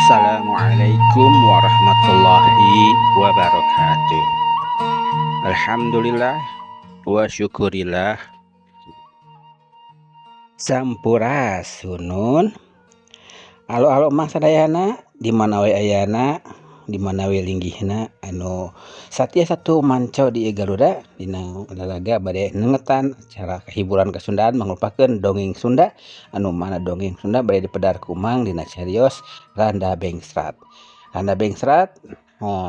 Assalamualaikum warahmatullahi wabarakatuh. Alhamdulillah wa syukurillah. Sampurasunun. Alo-alo Mang sadayana di mana we ayana, di mana we linggihna anu satia satu manco di Garuda dina lalaga bade nengetan acara hiburan Kasundaan mangrupakeun dongeng Sunda anu mana dongeng Sunda bade dipedar ku Mang dina carios Randa Bengsrat. Randa Bengsrat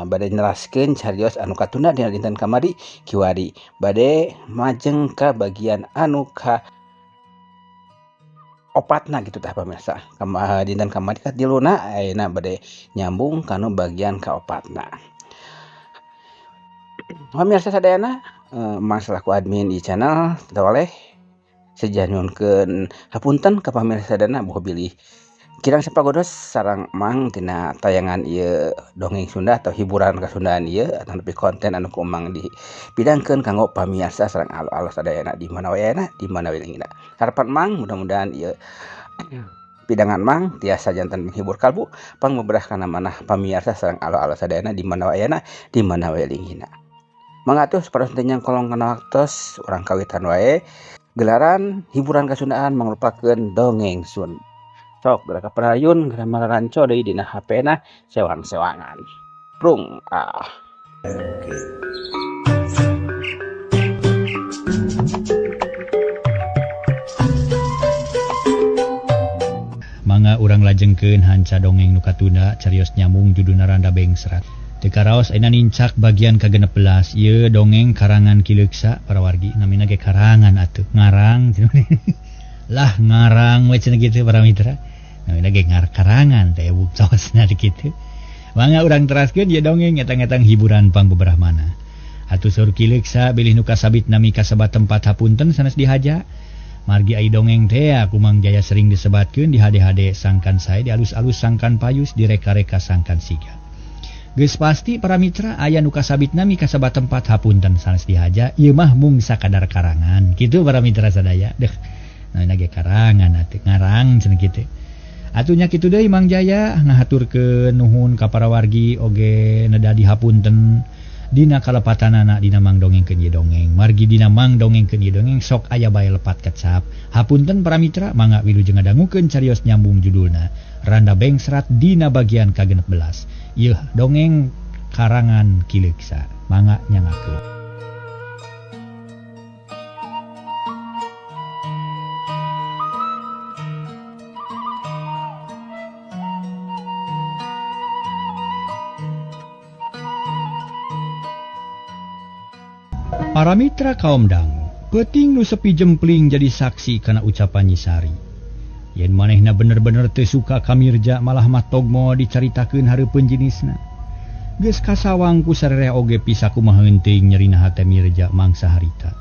bade neraskeun carios anu katunda dina dinten kamari kiwari bade majeng ka bagian anu ka opatna gitu tah pamirsa. Dinten kamari katiluna ayeuna bade nyambung kanu bagian kaopatna. Pamirsa sadayana, Mang selaku admin di channel toleh seja nyuhunkeun hapunten ka pamirsa sadayana boh bilih kirang sapagodos sareng Mang dina tayangan ieu dongeng Sunda atau hiburan Kasundaan ieu atau konten anu ku Mang dipidangkeun kanggo pamirsa sareng alo-alo sadayana di mana we ayana, di mana we linggihna. Harapan Mang mudah-mudahan ieu pidangan Mang tiasa janten menghibur kalbu pangbeberah kana manah pamirsa sareng alo-alo sadayana di mana we ayana, di mana we linggihna. Mangga atuh saparos teu nyangkolong kana waktos urang kawitan wae gelaran hiburan Kasundaan mangrupakeun dongeng Sunda. Sok geura ka parayun geura mararanco deui dina HP na sewang-sewangan. Prung ah. Oke. Mangga urang lajengkeun hanca dongeng nu katunda carios nyambung judulna Randa Bengsrat. Teu karaos ayeuna nincak bagian ka-16 ieu dongeng karangan Ki Leuksa para wargi namina ge karangan atuh ngarang lah ngarang we cenah kitu para mitra. Namina ge karangan teh buktosna kitu. Mangga urang teraskeun ieu dongeng ngetang-ngetang hiburan pangbeberah mana. Atuh saur Ki Leuksa bilih nu kasabit nami kasebat tempat hapunten sanes dihaja. Margi ai dongeng teh ku Mang Jaya sering disebatkeun di hade-hade sangkan sae di alus-alus sangkan payus direka-reka sangkan siga. Geus pasti para mitra aya nu kasabit nami kasebat tempat hapunten sanes dihaja ieu mah mung sakadar karangan. Kitu para mitra sadaya. Deuh. Namina ge karangan atuh ngarang cenah kitu. Atuh nya kitu deui Mang Jaya ngahaturkeun nuhun ka para wargi oge neda dihapunten dina kalepatanana dina mang dongengkeun ieu dongeng. Margi dina mang dongengkeun ieu dongeng sok aya bae lepat kecap. Hapunten para mitra mangga wilujeng ngadangukeun carios nyambung judulna Randa Bengsrat dina bagian ka-16. Ieu dongeng karangan Ki Leuksa. Mangga nyangakeun. Para mitra kaum dangu, peuting nu sepi jempling jadi saksi kana ucapan Nyi Sari. Yen manehna bener-bener teu suka ka Mirja malah matogmo dicaritakeun hareupeun jenisna. Geus kasawang ku sarere oge pisa kumaha heunteuing nyerina hate Mirja mangsa harita.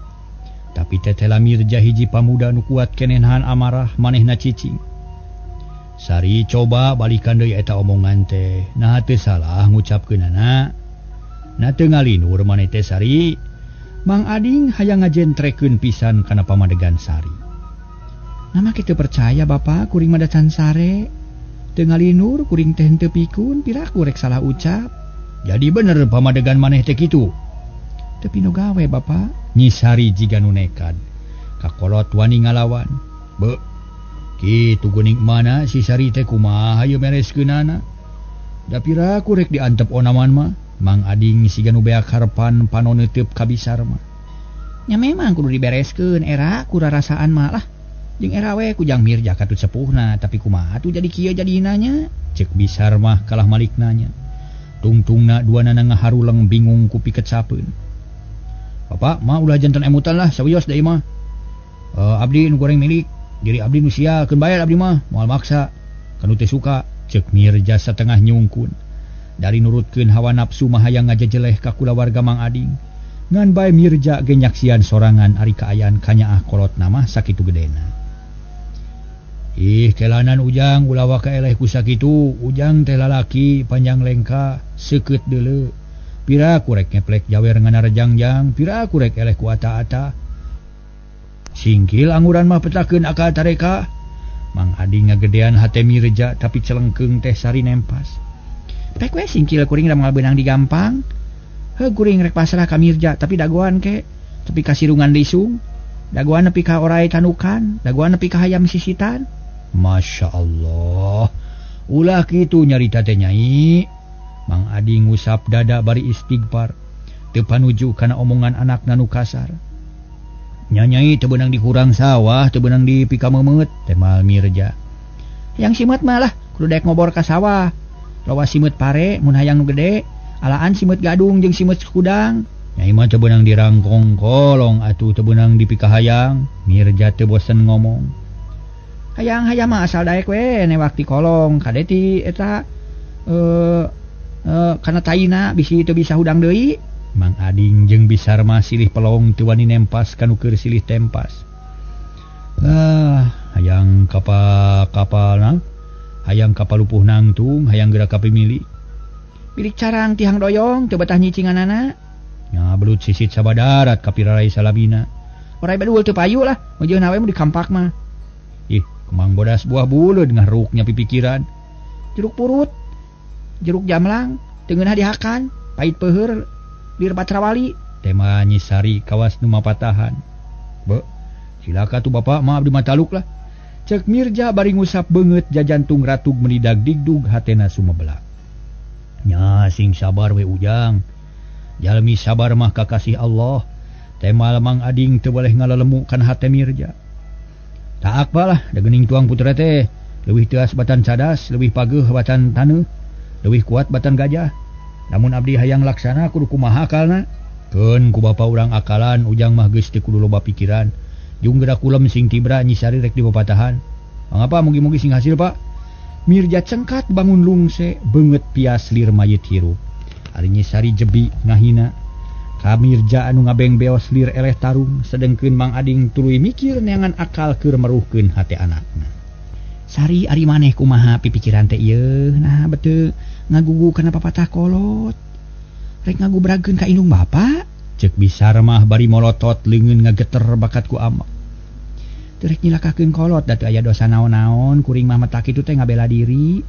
Tapi tetela Mirja hiji pamuda nu kuat keneh nahan amarah manehna cicing. Sari coba balikan deui eta omongan teh, naha teu salah ngucapkeunana. Na teu ngalinur maneh teh Sari. Mang Ading hayang ngajentrekeun pisan kana pamadegan Sari. Nama kitu percaya Bapak kuring mah da can sare. Teu ngalinur kuring teh henteu pikun piraku rek salah ucap. Jadi bener pamadegan maneh teh kitu. Teu pinu gawe Bapak. Nyi Sari jiga nu nekad. Kakolot wani ngalawan. Be, kitu geuning mana si Sari teh kumaha ieu mereskeunana. Da piraku rek diantep onaman mah. Mang Ading siga nu beak harepan panon neuteub ka bisar mah. Nya memang kudu dibereskeun era ku rarasaan mah lah. Jeung era we ku Jang Mirja katut sepuhna tapi kumaha atuh jadi kieu jadina nya. Ceuk bisar mah kalah malik nanya. Tungtungna duanana ngaharuleng bingung ku pikecapeun. Bapak mah ulah janten emutan lah sawios deui mah. Abdi nu goreng milik diri abdi nu sia keun bayar abdi mah moal maksa. Kanu teu suka ceuk Mirja satengah nyungkun. Dari nurutkeun hawa nafsu mah hayang ngajejeleh ka kulawarga Mang Ading. Ngan bae Mirja ge nyaksian sorangan ari kaayaan kanyaah kolotna mah sakitu gedena. Ih kelanan Ujang ulah waka eleh ku sakitu, Ujang teh lalaki panjang lengka seukeut deuleu. Pira kurek ngeplek jawer nganarejang-jang, pira kurek eleh ku ata-ata. Singkil anguran mah petakeun akal tareka. Mang Ading ngagedean hate Mirja tapi celengkeung teh Sari nempas. Pek we singkil kuring da moal beunang digampang. Heuh kuring rek pasrah ka Mirja tapi dagoan ke tepi ka sirungan lisung. Dagoan nepi ka orai tanukan, dagoan nepi ka hayam sisitan. Masya Allah. Ulah kitu nyarita teh Nyai. Mang Ading ngusap dada bari istighfar. Teu panuju kana omongan anakna nu kasar. Nyanyai teu beunang dikurang sawah, teu beunang dipikamemeut, temal Mirja. Hayang simeut mah lah, kudu daek ngobor ka sawah. Lawa simeut pare mun hayang nu gede, alaan simeut gadung jeung simeut kudang. Nyai mah teu beunang dirangkong kolong atuh teu beunang dipikahayang. Mirja teu bosen ngomong. Hayang-hayang mah asal daek we newak ti kolong, kade ti eta kana taina bisi teu bisa hudang deui. Mang Ading jeung Bisar mah silih pelong teu wani nempas kanu keur silih tempas. Ah, hayang kapal nang, hayang kapalupuh nangtung, hayang geura kapimili. Bilik carang tihang doyong teu betah nyicinganana. Nya belut sisit sabadarat kapirarai salabina. Orai bedul teu payu lah, meujeuhna we mun dikampak mah. Ih, kemang bodas buah buleud ngaruknya pipikiran. Jeruk purut, jeruk jamlang, teu ngeunah dihakan, pait peuheur. Lir Batrawali tema Nyi Sari kawas nu mapatahan. Be, cilaka tuh bapak mah abdi mah taluk lah. Cek Mirja bari ngusap beungeut jajantung ratug menidag digdug hatena sumebelak. Nya sing sabar we Ujang. Jalmi sabar mah kakasih Allah. Tema Mang Ading teu boleh ngalalemu kana hate Mirja. Tak apalah da geuning tuang putra teh leuwih teuas batan cadas, leuwih pageuh batan taneuh, leuwih kuat batan gajah. Namun abdi hayang laksana kudu kumaha akalna. Keun ku bapa urang akalan, Ujang mah geus teu kudu loba pikiran. Jung geura kulem sing tibra Nyi Sari rek dipapatahan. Mangapa mugi-mugi sing hasil Pak. Mirja cengkat bangun lungse beungeut pias lir mayit hirup. Ari Nyi Sari jebi ngahina. Ka Mirja anu ngabeng beos lir eleh tarung, sedengkeun Mang Ading tuluy mikir neangan akal keur meruhkeun hate anakna. Sari ari maneh kumaha pipikiran teh ieu? Nah betul ngagugu kana papatah kolot. Rek ngagubrageun ka indung bapa? Cek Bisar mah bari molotot leungeun ngageter bakat ku ama. Teu rek nyilakakeun kolot da teu aya dosa naon-naon, kuring mah matak kitu teh ngabela diri.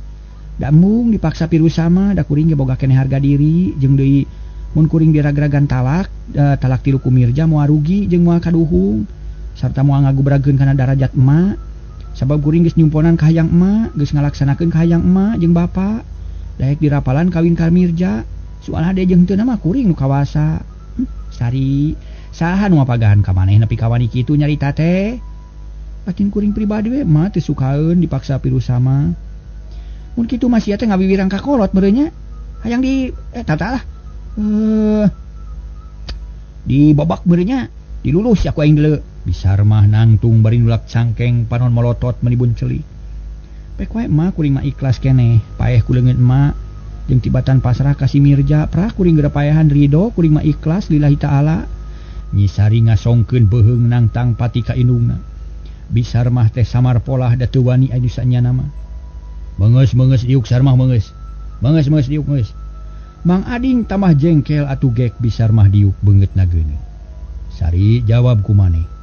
Da embung dipaksa pirusama da kuring ge boga keneh harga diri jeung deui mun kuring diragragan talak, talak tilu ku Mirja moal rugi jeung moal kaduhung sarta moal ngagubrageun kana darajat emak. Sabab kuring geus nyumponan ka hayang emak, geus ngalaksanakeun ka hayang emak jeung bapa. Daek dirapalan kawin ka Mirja, soal hade jeung teu mah kuring nu kawasa. Sari, saha nu mapagahan ka maneh nepi ka wani kitu nyarita teh? Batin kuring pribadi we mah teu sukaeun dipaksa pirusama. Mun kitu mah sia teh ngawiwirang ka kolot meureun nya. Hayang di tata lah. Dibobak meureun nya, dilulus ya ku aing deuleu. Bisar mah nangtung bari nulak cangkeng panon molotot menibun celik. Pek wae mah kuring mah ikhlas keneh, paeh ku leungeun emak jeung tibatan pasrah ka si Mirja, prah kuring geura paehan ridho, kuring mah ikhlas lillahi taala. Nyi Sari ngasongkeun beuheung nangtang pati ka indungna. Bisar mah teh samar polah da teu wani anu sanyana mah. Meungeus-meungeus diuk Sarmah meungeus. Meungeus-meungeus diuk meungeus. Mang Ading tambah jengkel atuh gek Bisar mah diuk beungeutna geuneung. Sari jawab ku maneh.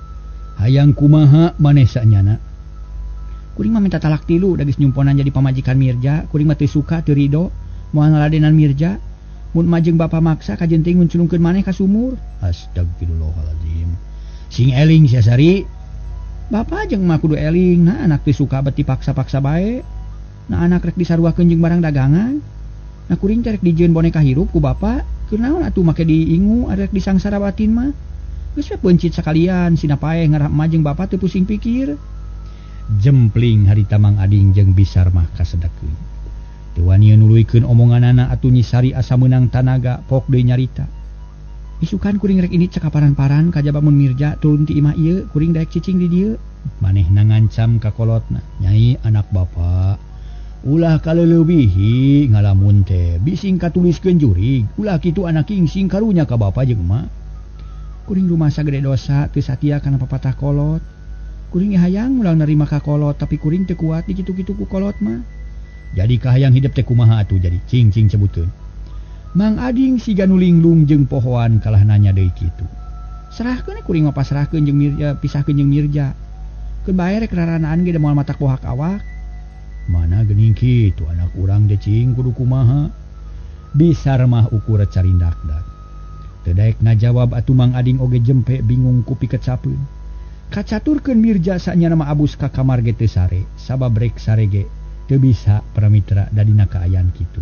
Hayang kumaha maneh sanyana? Kuring mah minta talak tilu da geus nyumponan jadi pamajikan Mirja, kuring mah teu suka teu rido moal ngaladenan Mirja. Mun emak jeung bapa maksa kajenting ngunculungkeun maneh ka sumur. Astagfirullahalazim. Sing eling sia Sari. Bapa jeung emak kudu eling, nah anak teu suka bet dipaksa-paksa bae. Nah anak rek disaruakeun jeung barang dagangan. Nah kuring teh rek dijieun boneka hirup ku bapa, kunaon atuh make diingu arek disangsara batin mah. Geus we peuncit sakalian sina paeh ngarah emak jeung bapa teu pusing pikir. Jempling harita Mang Ading jeung Bisar mah kasedekeun. Teu wani nuluykeun omonganana atuh Nyi Sari asa meunang tanaga pok deui nyarita. Isukan kuring rek ini cekaparan-paran kajaba mun Mirja turun ti imah ieu kuring daek cicing di dieu. Manehna ngancam ka kolotna, "Nyai anak bapa, ulah kaleulebihi ngalamun teh bising katuliskeun jurig, ulah kitu anak kingsing karunya ka bapa jeung emak." Kuring rumasa gede dosa teu satia kana papatah kolot. Kuring hayang ulah narima ka kolot tapi kuring teu kuat dikitu-kitu ku kolot mah. Jadi kahayang hidup teh kumaha atuh jadi cing-cing sebutkeun. Mang Ading siga nu linglung jeung pohoan kalah nanya deui kitu. Serahkeun kuring mah pasrahkeun jeung Mirja, pisahkeun jeung Mirja. Keun bae rek raranaan ge da moal matak bohak awak. Mana geuning kitu anak urang teh cing kudu kumaha. Bisar mah ukur carindakdak. Teu daek ngajawab atuh Mang Ading oge jempe bingung ku pikecapeun. Kacaturkeun Mirja sanyana mah abus ka kamar ge teu sare, sabab rek sare ge teu bisa para mitra da dina kaayaan kitu.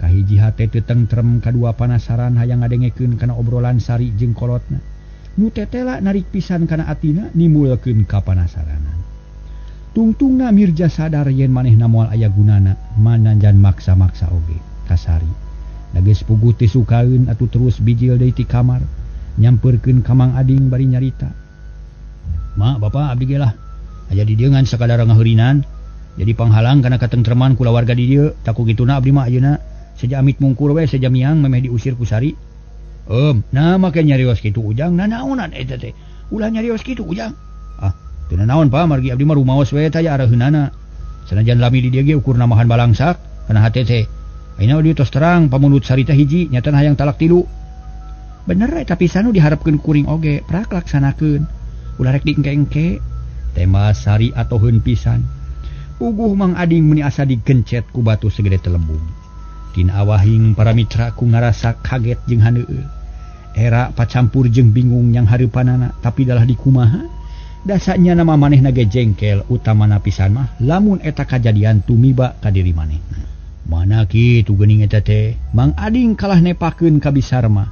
Kahiji hate teu tentrem, kadua panasaran hayang ngadengekeun kana obrolan Sari jeung kolotna. Nu tetela narik pisan kana atina nimbulkeun kapanasaranan. Tungtungna Mirja sadar yen manehna moal aya gunana manajan maksa-maksa oge ka Sari. Da geus puguh teu sukaeun atuh terus bijil deui ti kamar, nyampeurkeun ka Mang Ading bari nyarita. Ma, Bapak abdi ge lah aya di dieu ngan sakadar ngaheurinan. Jadi panghalang kana katentreman kulawarga di dieu, tak ku kituna abdi mah ayeuna seja amit mungkur we seja miang memeh diusir ku Sari. Nah make nyarios kitu Ujang, nanaonan eta teh. Ulah nyarios kitu Ujang. Ah, teu nanaon Pak, margi abdi mah rumaos we teh araheunana. Sanajan lami di dieu ge ukur namahan balangsak kana hate teh. Ayeuna dieu tos terang pamunut Sari teh hiji nyatana hayang talak tilu. Bener eta pisan nu diharepkeun kuring oge, prak laksanakeun. Ulah rek diengke-engke. Tema Sari atoheun pisan. Puguh Mang Ading meni asa digencet ku batu segede telembung. Tina awahing para mitra ku ngarasa kaget jeung haneueul. Era pacampur jeung bingung yang hareupanana, tapi dalah dikumaha? Dasanya nama manehna ge jengkel utamana pisan mah lamun eta kajadian tumiba ka diri manehna. Mana kitu geuning eta teh? Mang Ading kalah nepakeun ka Bisarmah.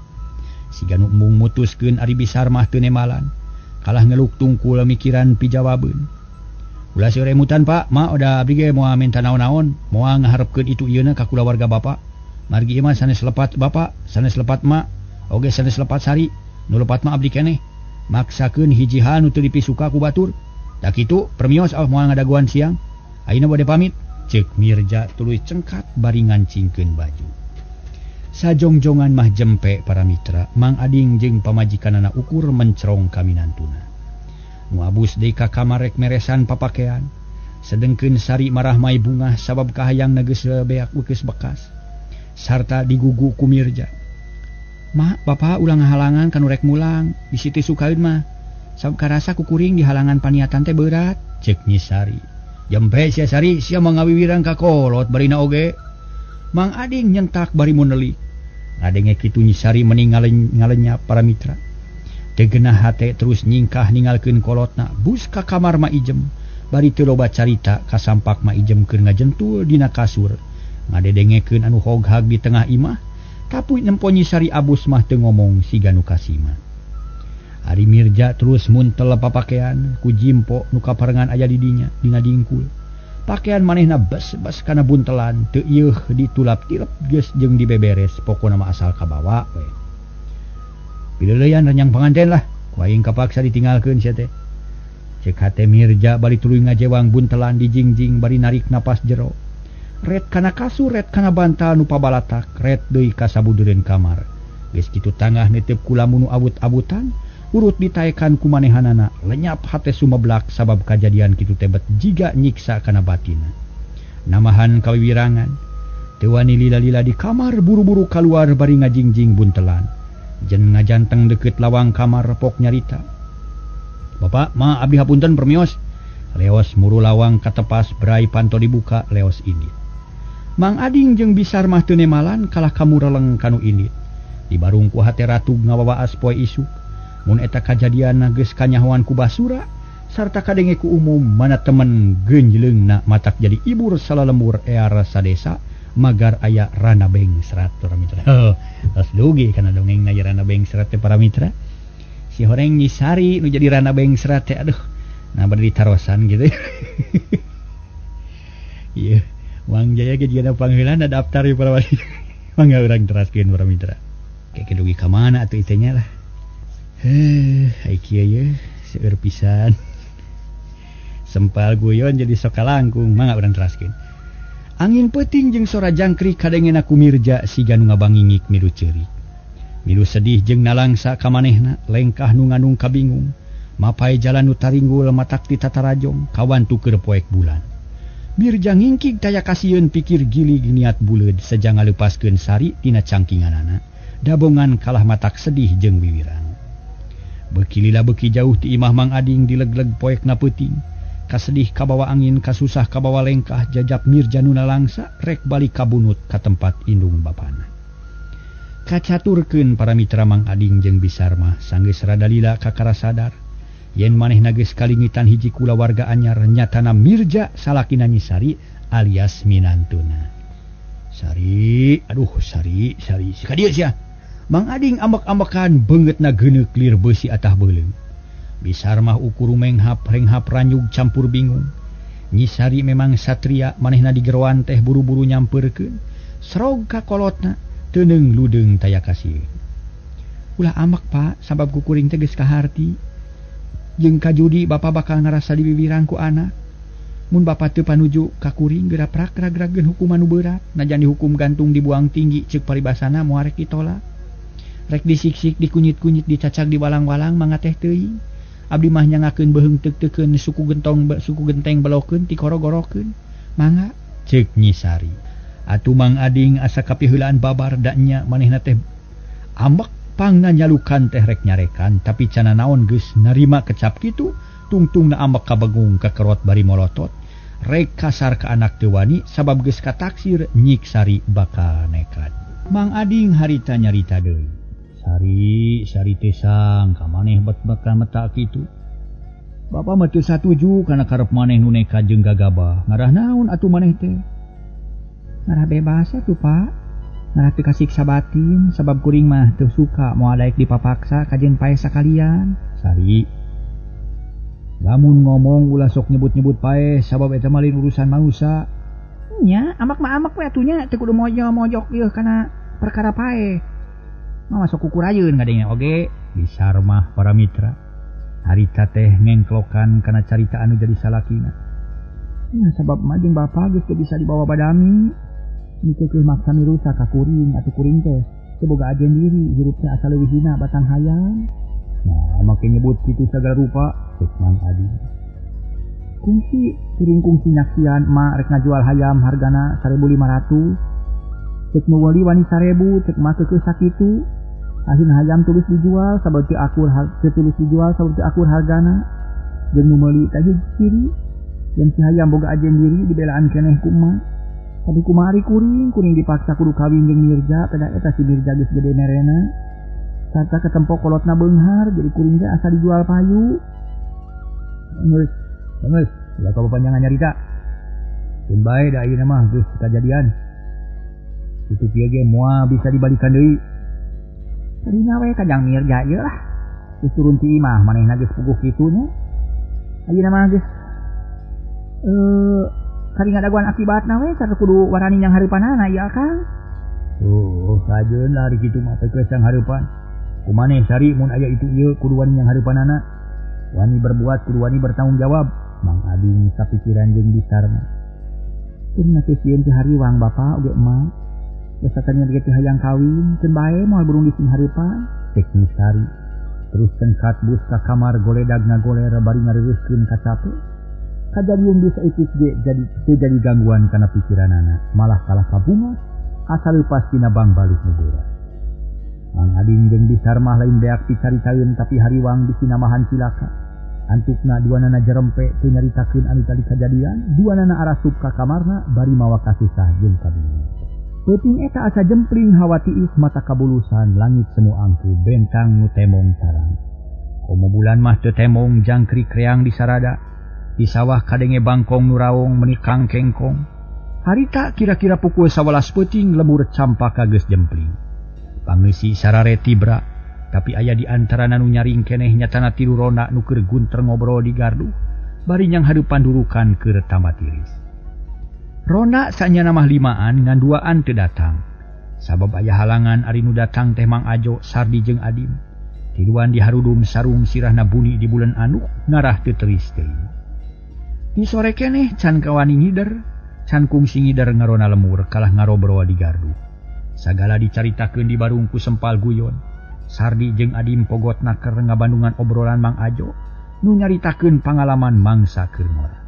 Siga nu embung mutuskeun ari Bisarmah teu nemalan. Kalah ngeluk tungkul mikiran pijawabeun. Ulah seueur emutan Pak, ma udah abdi ge moal minta naon-naon, moal ngaharepkeun itu ieuna ka kulawarga Bapak. Margi ieu mah sanes lepat Bapak, sanes lepat ma, oge sanes lepat Sari, nu lepat mah abdi keneh. Maksakeun hiji hal nu teu dipisuka ku batur. Da kitu permios ah moal ngadaguan siang. Ayeuna bade pamit. Ceuk Mirja tuluy cengkat bari ngancingkeun baju. Sajongjongan mah jempe para mitra, Mang Ading jeung pamajikanana ukur mencerong ka minantuna. Nu abus deui ka kamar rek meresan papakean. Sedengkeun Sari marah mai bungah sabab kahayangna geus beak beukes bekas. Sarta digugu ku Mirja. Ma, Bapak ulah ngahalangan kanu rek mulang, bisi teu sukaeun mah. Sabab karasa ku kuring di halangan paniatan teh beurat, ceuk Nyi Sari. Jempe sia Sari, sia mah ngawiwirang ka kolot barina oge. Mang Ading nyentak bari munelik. Ngadenge kitu Nyi Sari meni ngalenyap para mitra. Teu genah hate terus nyingkah ningalkeun kolotna, bus ka kamar Ma Ijem. Bari teu loba carita kasampak Ma Ijem keur ngajentul dina kasur. Ngadedengekeun anu hoghag di tengah imah, tapi nempo Nyi Sari abus mah teu ngomong siga nu kasima. Ari Mirja terus muntel papakean ku jimpo nu kaparengan aya di dinya dina dingkul. Pakean manehna bes-bes kana buntelan teu ieuh ditulap-tilep geus jeung dibeberes pokona mah asal kabawa we. Pileuleyan renyang panganten lah, ku aing kapaksa ditinggalkeun sia teh. Ceuk hate Mirja bari tuluy ngajewang buntelan dijingjing bari narik napas jero. Ret kana kasur, ret kana bantal nu pabalatak, ret deui ka sabudureun kamar. Geus kitu tangah netep ku lamun nu awut-awutan, urut ditaekan ku manehanana, lenyap hate sumeblak sabab kajadian kitu teh bet jiga nyiksa kana batina. Namahan kawiwirangan, teu wani lila-lila di kamar buru-buru kaluar bari ngajingjing buntelan. Jen ngajanteng deket lawang kamar pok nyarita. Bapak, ma abdi hapunten permios. Leos muru lawang katepas berai panto dibuka leos indit. Mang Ading jeung Bisar mah teu nemalan kalah kamureleng kanu indit. Dibarung ku hate ratug ngawawaas poe isuk. Mun eta kajadianna geus kanyahoan ku basura sarta kadenge ku umum mana temen geunjleungna matak jadi ibur salalembur ear sadesa magar aya rana bengsrat para mitra. Tos dugi kana dongengna ya rana bengsrat teh para mitra. Si horeng Nyi Sari nu jadi rana bengsrat teh aduh. Nah bade ditarosan gitu. Ieu Mang Jaya ge jiga pangheulana daftar ieu para mitra. Mangga urang teraskeun para mitra. Keke dugi ka mana atuh ieu nya lah. Heuh, ai kieu ye seueur pisan. Sempal guyon jadi sok kalangkung, mangga urang teraskeun. Angin peuting jeung sora jangkrik kadengena ku Mirja siga nu ngabangingik milu ceurik. Milu sedih jeung nalangsa ka manehna, lengkah nu nganung kabingung. Mapai jalan nu taringgul matak ti tatarajong, kawantu keur poek bulan. Mirja ngingkig taya kasieun pikir gilig niat buleud seja ngaleupaskeun Sari tina cangkinganana. Dabongan kalah matak sedih jeung wiwirang. Beuki lila beuki jauh ti imah Mang Ading dileg-leg poekna peuting. Kasedih kabawa angin, kasusah kabawa lengkah, jajap Mirja nu nalangsa rek balik ka bunut ka tempat indung bapana. Kacaturkeun para mitra Mang Ading jeung Bisarmah sanggeus rada lila kakara sadar yen manehna geus kalingitan hiji kulawarga anyar nyatana Mirja salakina Nyi Sari alias minantuna. Sari, aduh Sari, Sari, si ka dieu sia. Mang Ading ambek-ambekan beungeutna geuneuk lir beusi atah beuleum. Bisarmah ukur menghap renghap ranyug campur bingung. Nyi Sari memang satria manehna digeroan teh buru-buru nyampeurkeun. Serog ka kolotna teuneung ludeung taya kasieun. Ulah amak Pak, sabab ku kuring teh geus kaharti. Jeung kajudi bapa bakal ngarasa dibibiran ku anak. Mun bapa teu panuju ka kuring geura prak ragrageun hukuman nu berat, najan dihukum gantung dibuang tinggi ceuk paribasana moal rek ditolak. Rek disiksik dikunyit-kunyit dicacag diwalang-walang mangga teh teuing. Abdi mah nyangakeun beuheung teuk-teukeun suku gentong suku genteng belokeun tikoro-gorokeun. Mangga ceuk Nyi Sari. Atuh Mang Ading asa kapiheulaan babar da nya manehna teh ambek pangna nyalukan teh rek nyarekan tapi cana naon geus narima kecap kitu tungtungna ambek kabegung kakerot bari molotot rek kasar ka anak teu wani sabab geus kataksir Nyik Sari bakal nekat. Mang Ading harita nyarita deui. Sari, Sari teh sang ka maneh bet bakal meta kitu. Bapa mah teu satuju kana karep maneh nu nekat jeung gagabah. Ngarah naon atuh maneh teh? Ngarah bebas atuh Pak. Ngarah teu kasiksa batin sabab kuring mah teu suka moal daek dipapaksa kajeun paeh sakalian. Sari, lamun ngomong ulah sok nyebut-nyebut paeh sabab eta mah lain urusan manusa. Nya, amak mah amak we atuh nya teu kudu mojok-mojok ieu kana perkara paeh. Mah masuk kukurayeun ngadengna oge. Bisarmah para mitra harita teh ngengklokan kana carita anu jadi salakina. Nya sabab mah jeung bapa geus teu bisa dibawa badami. Mikeukeuh maksa mirusa ka kuring atuh kuring teh teu boga ajen diri hirup teh asa leuwih hina batang hayang. Nah, make nyebut kitu sagala rupa ceuk Mang Ading. Kungsi kuring kungsi nyaksian emak rek ngajual hayam hargana 1.500. Cek nu meuli wani 1.000 cek mah keukeuh sakitu. Akhirna hayam tulus dijual sabab teu akur tulus dijual sabab teu akur hargana. Jeung nu meuli teh ciri jeung si hayam boga ajen diri dibelaan keneh ku emak. Tapi kumaha ari kuring, kuring dipaksa kudu kawin jeung Mirja, pada eta si Mirja geus gede merena. Sarta ketempo kolotna beunghar jadi kuring teh asa dijual payu. Geus, geus, ulah ka panjangan nyarita. Keun bae da ayeuna mah geus kajadian. Itu kieu ge moal bisa dibalikan deui. Tadinya we kajang Mirja ieu lah. Geus turun ti imah manehna geus puguh kitu nya. Ayeuna mah geus kari ngadaguan akibatna we sarta kudu warani yang hareupanana ieu Akang. Oh, kajeun lah ari kitu mah pekeus yang hareupan. Kumaneh Sari mun aya itu ieu kudu wani yang hareupanana. Wani berbuat kudu wani bertanggung jawab. Mang Ading sapikiran jeung Bisarmah. Keun teh sieun teh hariwang bapa oge emak. Biasanya ge teh hayang kawin, keun bae moal burung dising hareupan. Cek Nyi Sari. Terus cengkat bus ka kamar goledag ngagoler bari ngareuskeun kacape. Kajadian bisa ikut ge jadi teu jadi gangguan kana pikiranana, malah kalah kabunga asa leupas tina bang balik nu beura. Mang Ading jeung Bisarmah lain beak picaritaeun tapi hariwang bisi namahan cilaka. Antukna duanana jerempe teu nyaritakeun anu tadi kajadian, duanana arasup ka kamarna bari mawa kasusah jeung kabingung. Peuting eta asa jempling hawa tiis mata kabulusan langit semu angku bentang nu temong carang. Komo bulan mah teu temong jangkrik reang di sarada. Di sawah kadenge bangkong nu raong menikang kengkong. Harita kira-kira pukul 11 peuting lemur campaka geus jempling. Pangeusi sarare tibra, tapi aya di antara nu nyaring keneh nyatana tilu ronda nu keur gunter ngobrol di gardu, bari nyang hareupan durukan keur tambah tiris. Ronda sanyana mah limaan ngan duaan teu datang. Sabab aya halangan ari nu datang teh Mang Ajo, Sardi jeung Adim. Tiluan diharudum sarung sirahna buni di bulan anu ngarah teu teris teuing. Di sore keneh can kawani ngider, can kungsi ngider ngarona lemur kalah ngarobrol di gardu. Sagala dicaritakeun di barung ku sempal guyon. Sardi jeung Adim pogotna keur ngabandungan obrolan Mang Ajo nu nyaritakeun pangalaman mangsa keur ngora.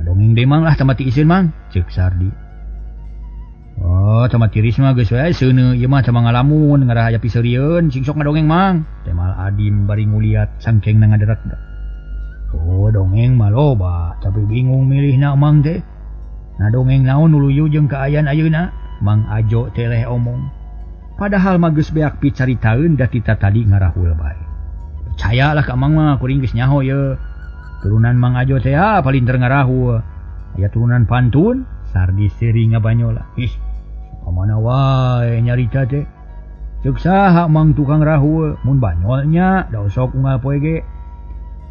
Dongeng deui Mang lah tamati iseun Mang, ceuk Sardi. Oh, sama tiris mah geus wae seuneu ieu mah sama ngalamun ngarah aya piseurieun sing sok ngadongeng mang. Temal Adim bari nguliat sangkengna ngaderak. Oh, dongeng mah loba, tapi bingung milihna Mang teh. Nah dongeng naon nu luyu jeung kaayaan ayeuna? Mang Ajo teh leh omong. Padahal mah geus beak picaritaeun da tita tadi ngarahul bae. Percayalah ka Mang mah kuring geus nyaho ye. Turunan Mang Ajo teh ah palinter ngarahul. Aya turunan pantun, Sardi seuri ngabanyola. Ih, kamana wae nyarita teh. Ceuk saha Mang tukang rahul, mun banyolnya da sok unggal poe ge.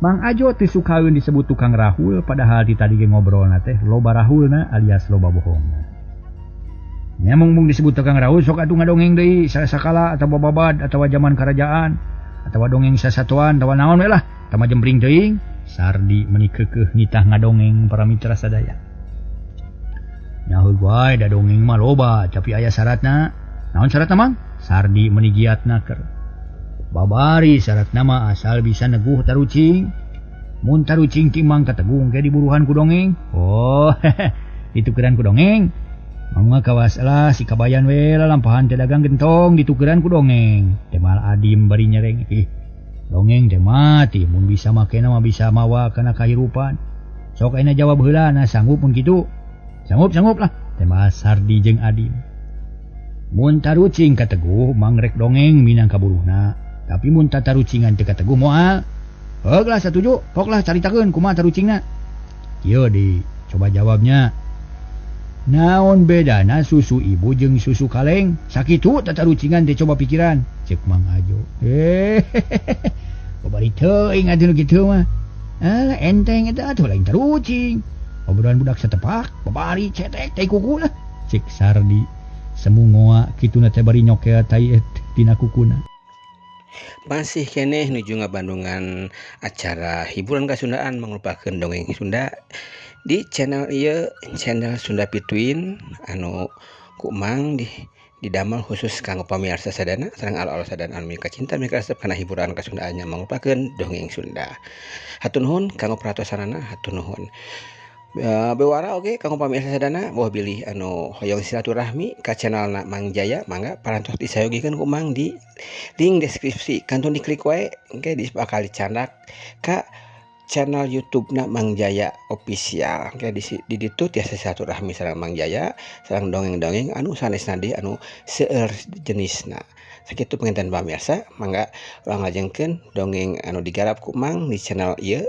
Mang Ajo teu sukaeun disebut tukang rahul padahal ti tadi ge ngobrolna teh loba rahulna alias loba bohongna. Nya mung disebut tukang rahul sok atuh ngadongeng deui sasakala atawa babad atawa zaman kerajaan atawa dongeng sasatuan atawa naon we lah tama jempring teuing. Sardi meuni keukeuh nitah ngadongeng para mitra sadaya. Nyaho wae da dongeng mah loba tapi aya syaratna. Naon syaratna Mang? Sardi meuni giatna keur. Babari syaratna mah asal bisa neguh tarucing. Mun tarucing ti Mang kategung ke diburuhan ku dongeng. Oh, ditukeran ku dongeng. Mang mah kawas lah si kabayan we lalampahan teh dagang gentong ditukeran ku dongeng. Temal Adim bari nyereng. Ih, dongeng teh mati mun bisa makena mah bisa mawa kana kahirupan. Sok ayeuna jawab heula na sanggup mun kitu. Sanggup-sanggup lah. Temal Sardi jeung Adim. Mun tarucing kateguh Mang rek dongeng minang kaburuhna. Tapi mun tatarucingan teu kateguh moal. Heug lah satuju, pok lah caritakeun kumaha tarucingna. Kieu di coba jawabnya. Naon bedana susu ibu jeung susu kaleng? Sakitu tatarucingan teh coba pikiran. Ceuk Mang Ajo. Babari teuing atuh nu kitu mah. Alah enteng eta atuh lain tarucing. Obrolan budak setepak, babari cetek tai kuku lah. Cek Sardi semu ngoa kituna teh bari nyokel tai tina kukuna. Masih keneh nuju ngabandungan acara hiburan kasundaan mangrupakeun dongeng Sunda di channel ieu, channel Sunda Pituin anu ku Mang di didamel khusus kanggo pamirsa sadana sareng alo-alo sadana anu mika cinta mika resep kana hiburan kasundaannya mangrupakeun dongeng Sunda. Hatur nuhun kanggo perhatosanana, hatur nuhun. Bewara oge kanggo pamirsa sadana boh bilih anu hoyong silaturahmi ka channelna Mang Jaya mangga parantos disayogikeun ku Mang di link deskripsi kantun diklik wae engke bakal dicandak ka channel YouTube-na Mang Jaya Official. Engke di ditu tiasa silaturahmi sareng Mang Jaya sareng dongeng-dongeng anu sanesna deui anu seueur jenisna. Sakitu panginten pamirsa mangga urang lajengkeun dongeng anu digarap ku Mang di channel ieu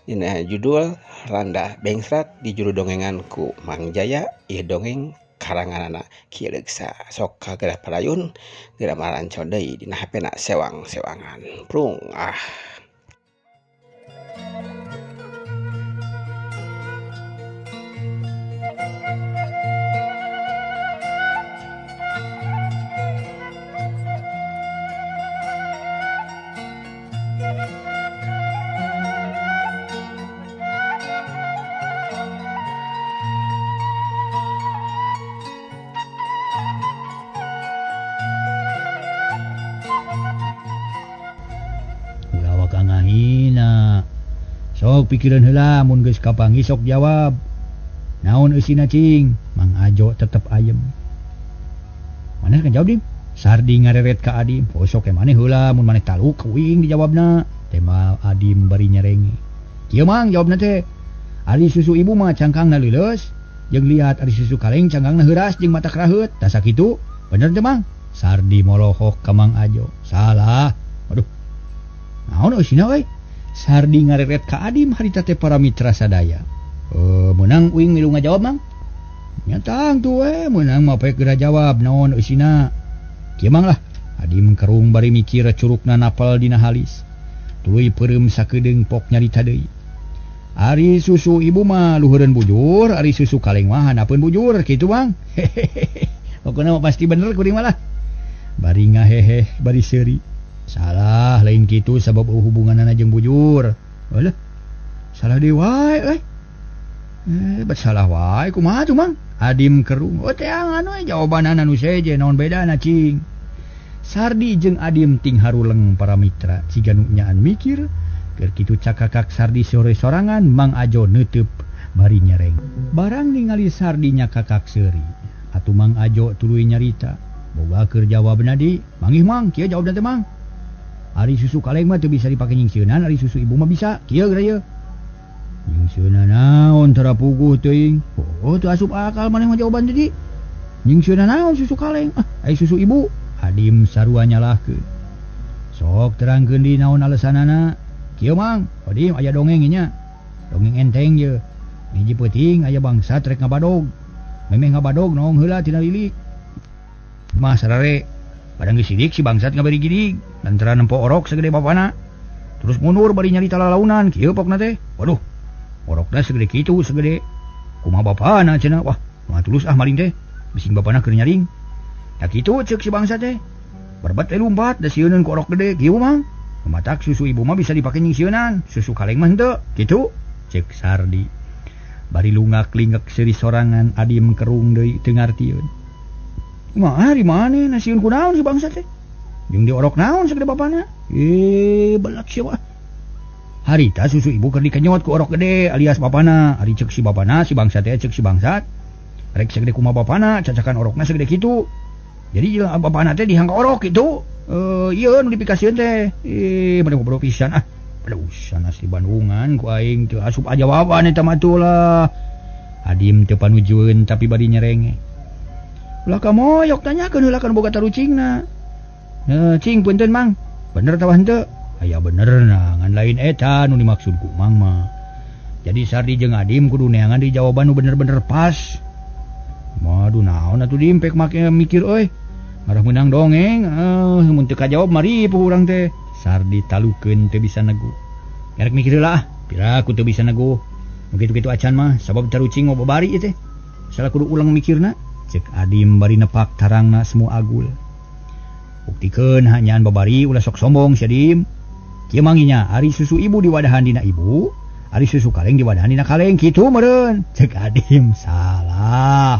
dina judul Randa Bengsrat di juru dongengan ku Mang Jaya ieu dongeng karanganana Ki Leuksa. Sok kageura parayun geura maranco deui dina HP-na sewang-sewangan. Prung ah. Ngahina sok pikiran heula mun geus kapanggih sok jawab. Naon eusina cing? Mang Ajo tetep ayem. Maneh kan jawab Dim? Sardi ngareret ka Adim. Oh sok maneh heula mun maneh taluk kuing dijawabna. Temal Adim bari nyerenge. Kieu Mang jawabna teh. Ari susu ibu mah cangkangna leuleus, jeung liat ari susu kaleng cangkangna heuras jeung mata keraheut. Tah sakitu? Bener teh Mang? Sardi molohok ka Mang Ajo. Salah. Waduh. Naon eusina euy? Sardi ngareret ka Adim harita teh para mitra sadaya. Meunang uing milu ngajawab Mang? Nya tangtu we meunang mah poek geura jawab naon eusina. Kieu Mang lah. Adim kerung bari mikir curukna napal dina halis. Tuluy peureum sakedeung pok nyarita deui. Ari susu ibu mah luhureun bujur, ari susu kaleng mah handapeun bujur kitu Bang. Hehehe. Pokona mah pasti bener kuring mah lah. Bari ngahehe bari seuri. Salah lain kitu sabab hubunganana jeung bujur. Alah. Salah deui wae euy. Bet salah wae kumaha tuh Mang? Adim kerung. Oh teangan we jawabanana nu seje naon bedana cing. Sardi jeung Adim ting haruleng para mitra siga nu nyaan mikir. Keur kitu cakakak Sardi sore sorangan Mang Ajo neuteub bari nyereng. Barang ningali Sardi nyakakak seuri. Atuh Mang Ajo tuluy nyarita. Boga keur jawabna di, mangih Mang, kieu jawabna teh Mang. Ari susu kaleng mah teu bisa dipake nyingsieunan, ari susu ibu mah bisa. Kieu geura ieu. Nyingsieunan naon tara puguh teuing. Oh, teu asup akal maneh mah jawaban tadi. Nyingsieunan naon susu kaleng? Ah, ari susu ibu. Adim sarua nyalahkeun. Sok terangkeun di naon alesanana. Kieu Mang, Adim aya dongeng nya. Dongeng enteng ye. Hiji peuting aya bangsat rek ngabadog. Memeh ngabadog noong heula tina lilik. Mah sarare padang geus sidik si bangsat ngabari gidig lantaran nempo orok segede bapana. Terus mundur bari nyarita lalaunan kieu pokna teh. Waduh, orokna segede kitu segede. Kumaha bapana cenah? Wah, mah tulus ah maling teh. Bising bapana keur nyaring. Da kitu ceuk si bangsat teh. Berbat teh lumpat da sieuneun ku orok gede kieu Mang. Matak susu ibu mah bisa dipake nyingsieunan, susu kaleng mah henteu. Kitu ceuk Sardi. Bari lungak-lingek seuri sorangan Adim kerung deui teu ngartieun. Mah ari maneh nasieun kunaon si bangsat teh? Jeung diorok naon sagede bapana? Belak sia wah. Harita susu ibu keur dikenyot ku orok gede alias bapana. Ari ceuk si bapana si bangsat teh ceuk si bangsat. Rek sagede kumaha bapana cacakan orokna segede kitu. Jadi jelema bapana teh dihangka orok kitu. Ieu nu dipikasieun teh. Mane goblok pisan ah. Aduh, asli Bandungan ku aing teu asup jawaban eta mah lah. Adim teu panujueun tapi bari nyerenge. Ulah ka moyok tanyakeun heula kan boga tarucingna. Cing punten Mang. Bener tawa henteu? Aya bener na, ngan lain eta nu dimaksud ku Mang mah. Jadi Sardi jeung Adim kudu neangan di jawaban nu bener-bener pas. Waduh naon atuh dimpek make mikir euy. Marah meunang dongeng, mun teu kajawab mari puh urang teh. Sardi talukeun teu bisa negu. Erek mikir heula ah, pira aku teu bisa negu. Nu kitu-kitu acan mah sabab tarucing mau babari ieu teh. Salah kudu ulang mikirna. Cek Adim bari nepak tarangna semua agul. Buktikeun hanyaan babari ulah sok sombong si Adim. Kieu manginya ari susu ibu diwadahan dina ibu, ari susu kaleng diwadahan dina kaleng kitu meureun. Cek Adim salah.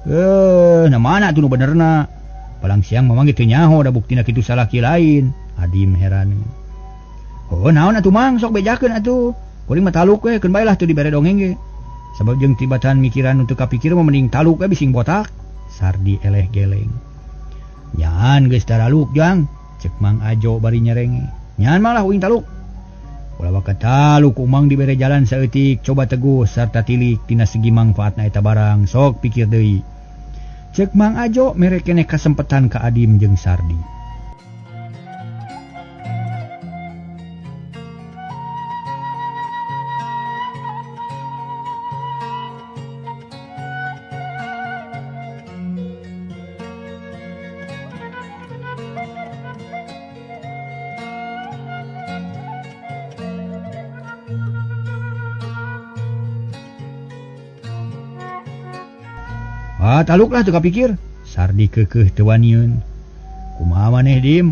Nah mana atuh nu benerna? Palang siang mamang teu nyaho da buktina kitu salah ki lain. Adim heran. Oh, naon atuh Mang sok bejakeun atuh. Kuring mah taluk we keun bae lah teu dibere dongeng ge. Sabab jeung tibatan mikiran untuk kapikir mah mending taluk we bising botak. Sardi eleh geleng. Nyaan geus taraluk jang, cek Mang Ajo bari nyerenge. Nyaan malah uing taluk. Ulah waka taluk umang dibere jalan saeutik coba teguh sarta tilik tina segi mangfaatna eta barang sok pikir deui. Cek Mang Ajo mere keneh kasempetan ka Adim jeung Sardi. Ah, taluklah teu kapikir. Sardi keukeuh teu wanieun. Kumaha maneh Dim?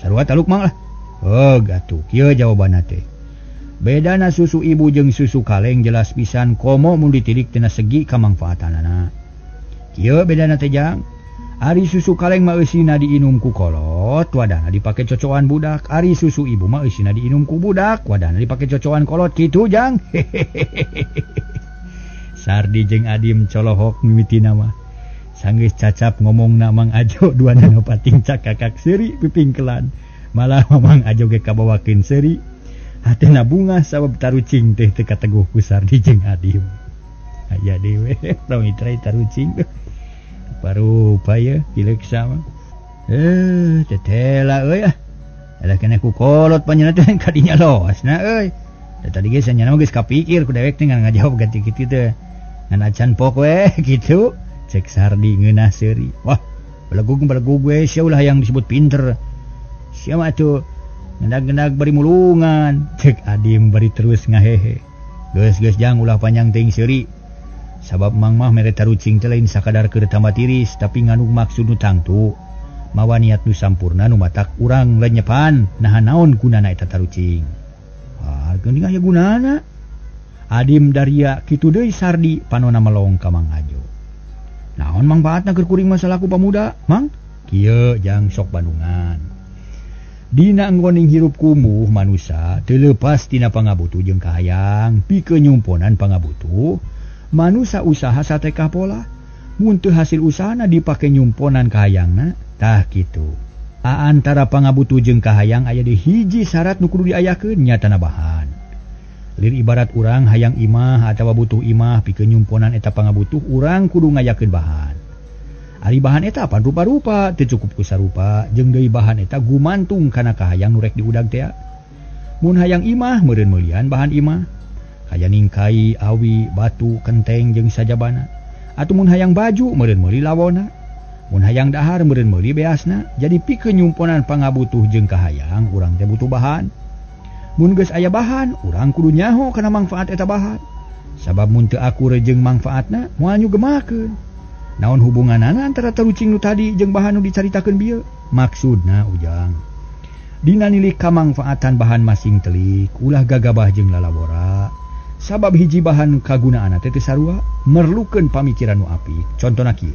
Sarua taluk Mang lah. Heug atuh kieu jawabanna teh. Bedana susu ibu jeung susu kaleng jelas pisan komo mun ditilik tina segi kamangfaatanana. Kieu bedana teh jang. Ari susu kaleng mah eusina diinum ku kolot, wadahna dipake cocoan budak. Ari susu ibu mah eusina diinum ku budak, wadahna dipake cocoan kolot kitu jang. Sardi jeung Adim colohok mimitina mah. Sanggeus cacap ngomongna Mang Ajo duanana pating cakakak seuri pipingkelan. Malah Mang Ajo ge kabawakeun seuri. Hatena bunga sabab tarucing teh teu kateguh ku Sardi jeung Adim. Aya deui we pamitra tarucing. Parupa ye kileuk sama. Tetela euy ah. Ada keneh ku kolot panjenengan teh kadinya losna euy. Da tadi ge sanyana mah geus kapikir ku dewek teh ngan ngajawab ganti kitu teh. Ngan acan pok we kitu. Cek Sardi ngeunah seuri. Wah, belegug-belegug we sia ulah yang disebut pinter. Sia mah atuh ngendag-ngendag bari mulungan. Cek Adim bari terus ngahehe. Geus-geus jang ulah panjang teuing seuri. Sabab Mang mah mere tarucing teh lain sakadar keur tambah tiris, tapi ngandung maksud nu tangtu. Mawa niat nu sampurna nu matak urang lenyepan naha naon gunana eta tarucing. Ah, geuning aya gunana. Adim daria kitu deui Sardi panona melong ka Mang Ajo. Naon mangfaatna keur kuring masalaku pamuda, Mang? Kieu jang sok Bandungan. Dina nggoning hirup kumuh manusa teu leupas tina pangabutuh jeung kahayang, pikeun nyumponan pangabutuh, manusa usaha satekah pola. Mun teu hasil usahana dipake nyumponan kahayangna tah kitu. Antara pangabutuh jeung kahayang aya di hiji syarat nu kudu diayakeun nyatana bahan. Lir ibarat urang hayang imah atawa butuh imah pikeun nyumponan eta pangabutuh urang kudu ngayakeun bahan. Ari bahan eta pan rupa-rupa teu cukup ku sarupa jeung deui bahan eta gumantung kana kahayang nu rek diudag tea. Mun hayang imah meureun meulian bahan imah kaya ningkai, awi, batu, kenteng jeung sajabana. Atuh mun hayang baju meureun meuli lawona. Mun hayang dahar meureun meuli beasna. Jadi pikeun nyumponan pangabutuh jeung kahayang urang teh butuh bahan. Mun geus aya bahan urang kudu nyaho kana mangfaat eta bahan. Sabab mun teu akur jeung mangfaatna moal nyugemakeun. Naon hubunganana antara tarucing nu tadi jeung bahan nu dicaritakeun bieu? Maksudna ujang dina nilik kamangfaatan bahan masing telik ulah gagabah jeung lalawora. Sabab hiji bahan kagunaanna teh teu sarua merlukeun pamikiran nu apik. Contona kieu.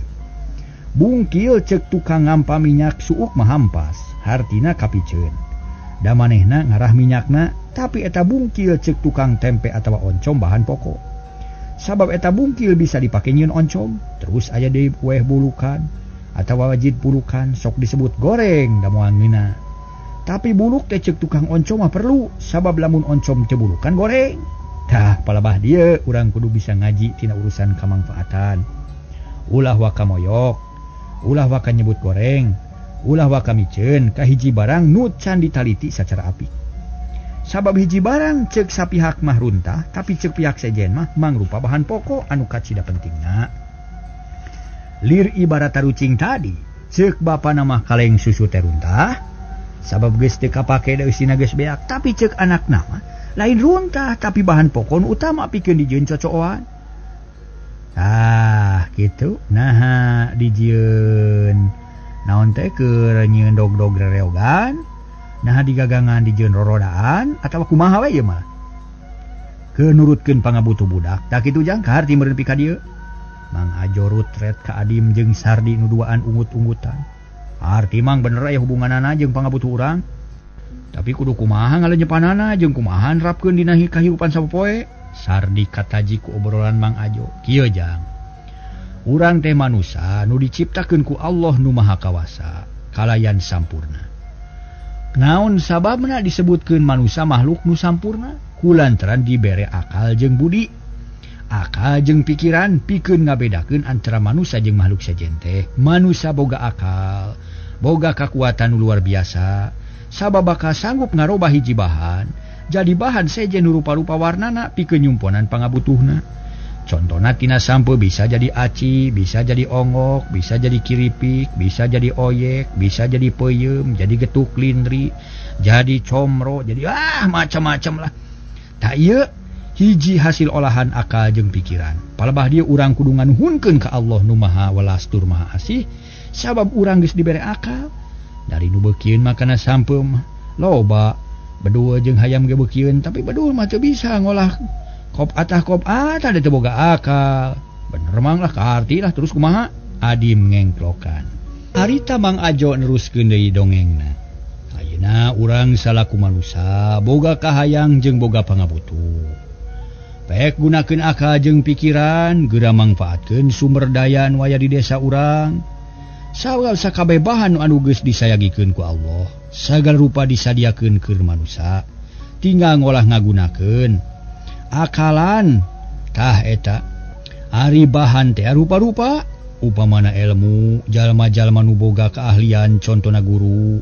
Bungkil cek tukang ngampa minyak suuk mah hampas, hartina kapiceun. Da manehna ngarah minyakna, tapi eta bungkil cek tukang tempe atawa oncom bahan pokok. Sabab eta bungkil bisa dipake nyieun oncom, terus aya deui kueh bulukan atawa wajit bulukan sok disebut goreng da moal ngeunah. Tapi buluk teh cek tukang oncom mah perlu, sabab lamun oncom teu bulukan goreng. Tah palebah dieu urang kudu bisa ngaji tina urusan kamangfaatan. Ulah waka moyok, ulah waka nyebut goreng, ulah waka miceun ka hiji barang nu can ditaliti sacara apik. Sabab hiji barang cek sapihak mah runtah, tapi cek pihak sejen mah mangrupa bahan pokok anu kacida pentingna. Lir ibarat tarucing tadi, cek bapana mah kaleng susu teh runtah, sabab geus teu kapake da eusina geus beak, tapi cek anakna mah lain runtah tapi bahan pokok nu utama pikeun dijieun cocoan. Ah, gitu. Naha dijieun naon teh keur nyieun dog-dog rereogan. Nah digagangan dijieun rorodaan atawa kumaha we ieu mah. Keur nurutkeun pangabutuh budak. Tah kitu jang kaharti meureun pika dieu. Mang Ajo rutret ka Adim jeung Sardi nu duaan ungut-ungutan. Harti mang bener aya hubunganana jeung pangabutuh urang. Tapi kudu kumaha ngalenyepanana jeung kumaha nerapkeun dina kahirupan sapopoe. Sardi kataji ku obrolan Mang Ajo. Kieu jang. Urang teh manusa nu diciptakeun ku Allah nu Maha Kawasa, kalayan sampurna. Naon sababna disebutkeun manusa makhluk nu sampurna? Kulantaran dibere akal jeung budi. Akal jeung pikiran pikeun ngabedakeun antara manusa jeung makhluk sejen teh. Manusa boga akal, boga kakuatan nu luar biasa, sabab bakal sanggup ngarobah hiji bahan jadi bahan sejen nu rupa-rupa warnana pikeun nyumponan pangabutuhna. Contona tina sampo bisa jadi aci, bisa jadi ongok, bisa jadi kiripik, bisa jadi oyek, bisa jadi peuyeum, jadi getuk lindri, jadi comro, jadi macam-macam lah. Tak ieu hiji hasil olahan akal jeung pikiran. Palebah dieu urang kudu nganuhunkeun ka Allah nu Maha Welas tur Maha Asih, sabab urang geus dibere akal. Dari nu beukieun makana sampo mah loba, bedul jeung hayam ge beukieun, tapi bedul mah teu bisa ngolah kop atah teu boga akal. Bener mang lah kaharti lah terus kumaha? Adim ngengklokan. Harita Mang Ajo neruskeun deui dongengna. Ayeuna urang salaku manusa boga kahayang jeung boga pangabutuh. Pek gunakeun akal jeung pikiran geura mangfaatkeun sumber daya nu aya di desa urang. Sagala sakabeh bahan anu geus disayagikeun ku Allah, sagala rupa disadiakeun keur manusa. Tinggal ngolah ngagunakeun akalan. Tah eta ari bahan teh rupa-rupa, upamana ilmu, jalma-jalma nu boga keahlian contona guru,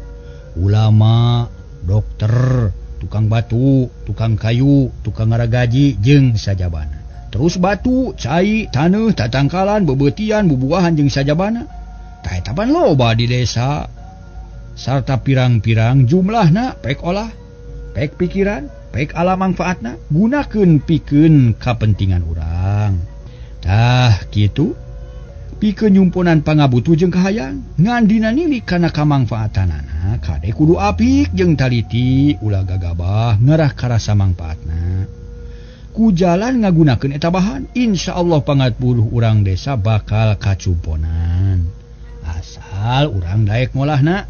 ulama, dokter, tukang batu, tukang kayu, tukang ngaragaji jeung sajabana. Terus batu, cai, taneuh, tatangkalan, bebeutian, bubuahan jeung sajabana. Tah eta pan loba di desa. Sarta pirang-pirang jumlahna pek olah, pek pikiran, pek ala mangfaatna, gunakeun pikeun kapentingan urang. Tah kitu pikeun nyumponan pangabutuh jeung kahayang, ngan dina nilik kana kamangfaatanana kade kudu apik jeung taliti, ulah gagabah ngarah karasa mangfaatna. Ku jalan ngagunakeun eta bahan, insyaallah pangabutuh urang desa bakal kacumponan. Asal urang daek ngolahna,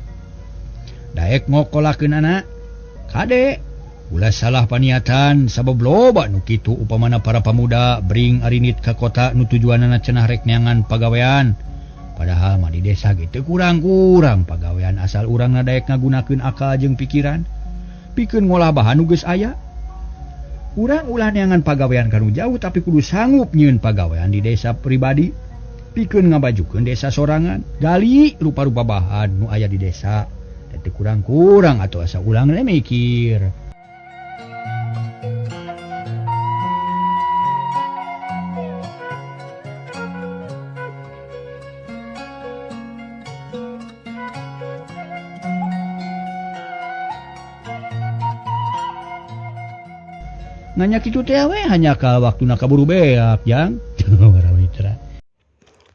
daek ngokolakeunana, kade Ulah salah paniatan sabab loba nu kitu upamana para pamuda bring arinit ka kota nu tujuanana cenah rek neangan pagawean. Padahal mah di desa ge teu kurang-kurang pagawean asal urang daek ngagunakeun akal jeung pikiran. Pikeun ngolah bahan nu geus aya. Urang ulah neangan pagawean ka nu jauh tapi kudu sanggup nyieun pagawean di desa pribadi. Pikeun ngabajukeun desa sorangan, gali rupa-rupa bahan nu aya di desa. Teu kurang-kurang atuh asa urang teh mikir. Nanya kitu teh we hanya ka waktuna kaburu beak jang. Para mitra.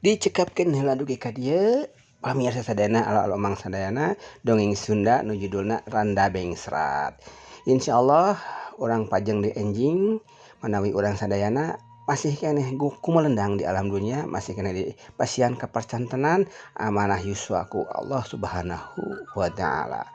Dicekapkeun heula dugi ka dieu pamirsa sadayana alo-alo Mang sadayana dongeng Sunda nu judulna Randa Bengsrat. Insyaallah urang pajeng di enjing manawi urang sadayana masih keneh kumelendang di alam dunia, masih keneh di pasian kapercantenan amanah yuswaku Allah Subhanahu wa taala.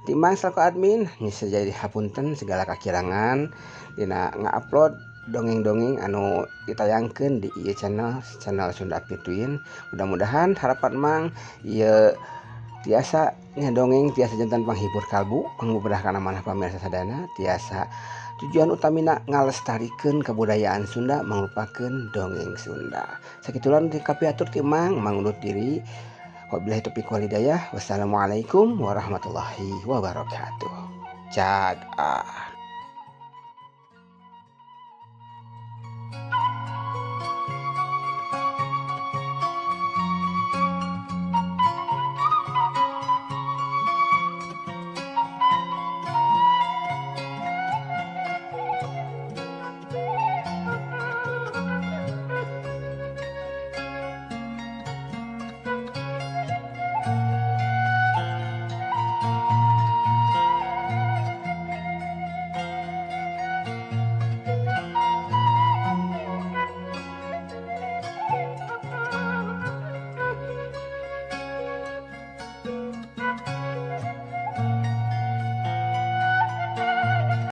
Timang selaku admin bisa jadi hapunten segala kakirangan dina ngupload dongeng-dongeng anu ditayangkeun di ieu channel, channel Sunda Pituin. Mudah-mudahan harapan Mang ieu tiasa dongeng tiasa jantan panghibur kalbu, pangbubrah kana manah pamirsa sadayana, tiasa tujuan utamina ngalestarikeun kebudayaan Sunda mangrupakeun dongeng Sunda. Sakitulah nu kapiatur ti Mang, Mang undur diri. Wabillahi taufiq wal hidayah. Wassalamualaikum warahmatullahi wabarakatuh. Cag ah.